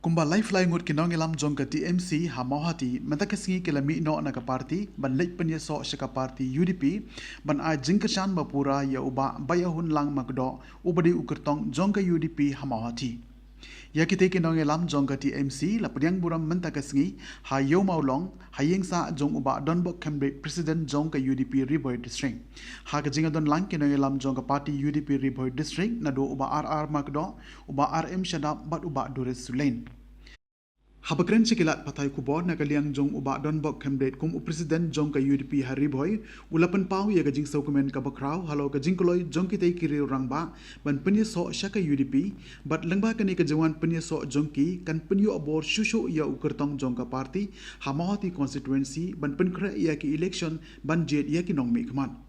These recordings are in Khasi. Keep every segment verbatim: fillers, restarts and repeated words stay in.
Kumba lai phew lai ngut ki nongïalam jong ka T M C ha Mawhati mynta ka sngi ki la mih noh na ka party ban leit pynïasoh sha ka party U D P ban ai jingkyrshan ba pura ïa u Bah Baïahunlang Makdoh uba dei u kyrtong jong ka U D P ha Mawhati. Ïa kitei ki nongïalam jong ka T M C la pdiang burom mynta ka sngi ha Ïew Mawlong ha ïing sah jong u Bah Donbok Khymdeit, President jong ka U D P Ri Bhoi District. Ha ka jingïadon lang ki nongïalam jong ka party U D P Ri Bhoi District naduh u Bah R R Makdoh, u Bah R M Shadap bad u Bah Doris Sulein. Haba kren sha ki lad pathai khubor na ka liang jong u Bah Donbok Khymdeit kum u President jong ka U D P ha Ri Bhoi, u la pynpaw ïa ka jingsngewkmen kaba khraw halor ka jingkloi jong kitei ki riew rangbah ban pynïasoh sha ka U D P, bad lyngba kane ka jingwan pynïasoh jong ki kan pynïoh bor shuh shuh ïa u kyrtong jong ka party ha Mawhati constituency ban pynkhreh ïa ki election ban jied ïa ki nongmihkhmat.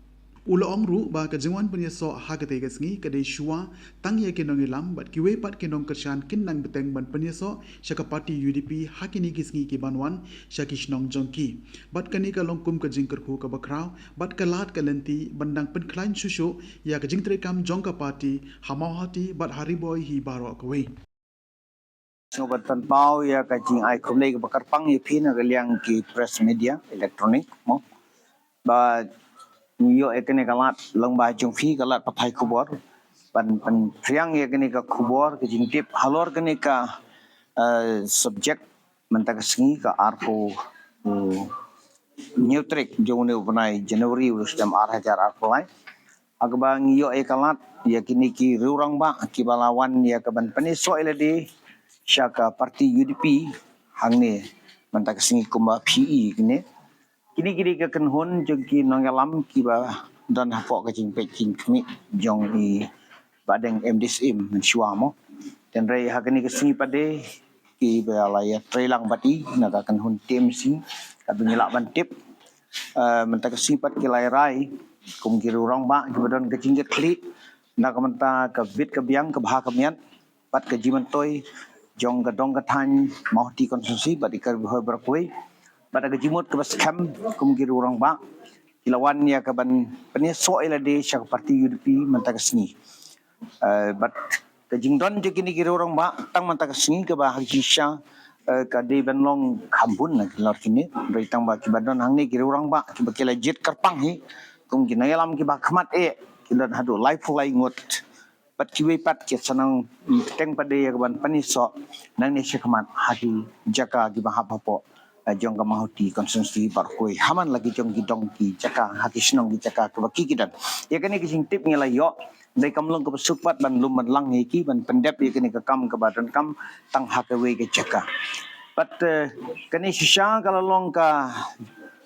U la ong ruh ba ka jingwan pynïasoh ha katei ka sngi ka dei shuwa tang ïa ki nongïalam bad kiwei pat ki nongkyrshan kin nang bteng ban pynïasoh sha ka party U D P ha kine ki sngi ki ban wan sha ki shnong jong ki. Bad kane ka long kum ka jingkyrkhu kaba khraw bad ka lad ka lynti ban dang pynkhlaiñ shuh shuh ïa ka jingtreikam jong ka party ha Mawhati bad ha Ri Bhoi hi baroh kawei. Sngewbha ban pynpaw ïa ka jingai khublei kaba kyrpang ïa phi na ka liang ki press media electronic mo. Ba ngi ïoh ïa kane ka lad lyngba jong phi ka lad pathai khubor ban pynphriang ïa kane ka khubor ka jingtip halor kane ka, eh, subject mynta ka sngi ka arphew, hmm, hynñiew tarik jong une u bnai January u snem ar hajar arphew lai. Ha kaba ngi ïoh ïa ka lad ïa kine ki riew rangbah kiba la wan ïa ka ban pynïasoh ïa lade sha ka party U D P hangne mynta ka sngi kumba phi i kine. Kine ki dei ka kynhun jong ki nongïalam kiba don hapoh ka jingpeit jingkhmih jong i Bah Deng M D C M mynshuwa mo. Hynrei ha kane ka sngi pat de kiba la ïatreilang bad i na ka kynhun T M C kaba ngi lah ban tip. Eh, mynta ka sngi pat ki la ïarai kum ki riew rangbah kiba don ka jingkitkhlieh na ka bynta ka bit ka biang ka bha ka miat bad ka jingmyntoi jong ka dong ka thaiñ Mawhati constituency bad i ka Ri Bhoi baroh kawei bad ka jingmut kaba skhem kum ki riew rangbah ki la wan ïa ka ban pynïasoh ïa lade sha ka party U D P mynta ka sngi. Eh, bad ka jingdon jong kine ki riew rangbah tang mynta ka sngi kaba ha ki jingshisha, eh, ka dei ban long kham bun na ki lor kine, hynrei tang ba kiba don hangne ki riew rangbah kiba ki la jied kyrpang hi kum ki nongïalam kiba khmat eh ki don haduh laiphew lai ngut. Bad kiwei pat ki sa nang bteng pat de ïa ka ban pynïasoh nangne shakhmat ha ki jaka kiba hap hapoh, eh, jong ka Mawhati constituency baroh kawei ha man la ki jong ki dong ki jaka ha ki shnong ki jaka kiba ki ki don. Ïa kane ka jingtip ngi la ïoh, hynrei kam long kaba suk pat ban lum ban lang ïa ki ban pyndep ïa kane ka kam kaba donkam tang ha kawei ka jaka. Bad, eh, kane shisha ka la long ka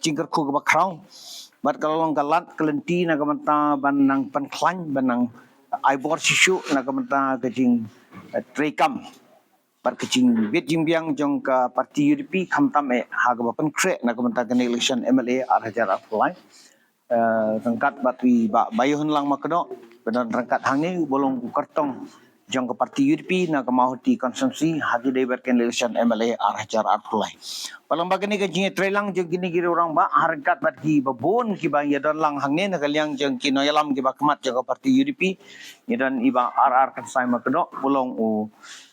jingkyrkhu kaba khraw bad ka la long ka lad ka lynti na ka bynta ban nang pynkhlaiñ ban nang ai bor shisha na ka bynta ka jing, eh, treikam bad ka jingbit jingbiang jong ka party U D P khamtam eh ha kaba pynkhreh na ka bynta kane election M L A ar hajar arphew lai. Eh, ryngkat bad i Bah Baïahunlang Makdoh ba don ryngkat hangne uba long u kyrtong jong ka party U D P na ka Mawhati constituency ha ki dei bad kane election M L A ar hajar arphew lai. Bad lyngba kane ka jingïatreilang jong kine ki riew rangbah ha ryngkat bad kiba bun kiba ïadon lang hangne na ka liang jong ki nongïalam kiba khmat jong ka party U D P. Ngi don i Bah R R Kynsai Makdoh uba long u,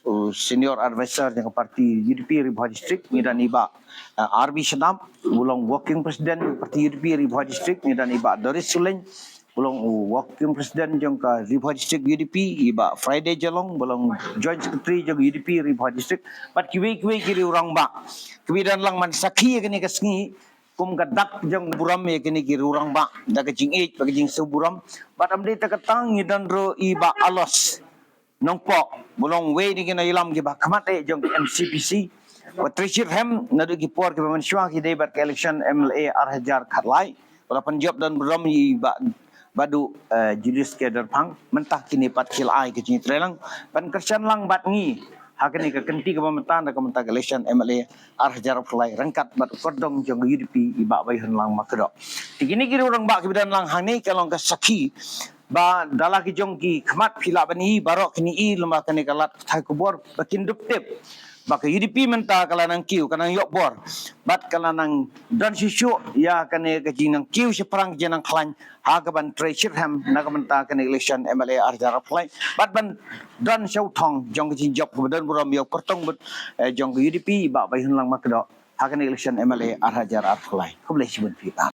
u senior advisor jong ka party U D P Ri Bhoi District. Ngi don i Bah, eh, R B Shadap uba long working president jong ka party U D P Ri Bhoi District. Ngi don i Bah Doris Sulein uba long u working president jong ka Ri Bhoi District U D P, i Bah Friday Jalong uba long joint secretary jong U D P Ri Bhoi District. Bad kiwei kiwei ki riew rangbah kiba don lang ban sakhi ïa kane ka sngi kum ka dak jong burom ïa kine ki riew rangbah da ka jingïeit bad ka jingsngewburom. Bad ym dei tang kata, ngi don ruh i Bah Alos Nongpoh uba long uwei na ki nongïalam kiba khmat eh jong ka M C P C. Wat trei shitrhem naduh ki por kiba mynshuwa ki dei bad ka election M L A ar hajar khatlai. U la pynjop don burom ïa i Bah Baduh, eh, Julius K Dorphang. Mynta kine pat ki la ai ka jingtreilang ban kyrshan lang bad ngi ha kane ka kynti kaba mynta na ka bynta ka election M L A ar hajar arphew lai ryngkat bad u kordong jong ka U D P i Bah Baïahunlang Makdoh. Te kine ki riew rangbah kiba don lang hangne ka long ka sakhi ba da la ki jong ki khmat phi lah ban i baroh kine i lyngba kane ka lad pathai khubor ba kin dup tip ba ka U D P mynta ka la nang kiew, ka nang ïoh bor bad ka la nang don shisha ïa kane ka jingnang kiew shaphrang ka jingnang khlaiñ ha kaban trei shitrhem na ka bynta kane election M L A ar hajar arphew lai bad ban don sha u thong jong ka jingjop kaba don burom ïa u kyrtong bad, eh, jong ka U D P, Bah Baihunlang Makdoh, ha kane election M L A ar hajar arphew lai. Khublei shibun phi, Bah.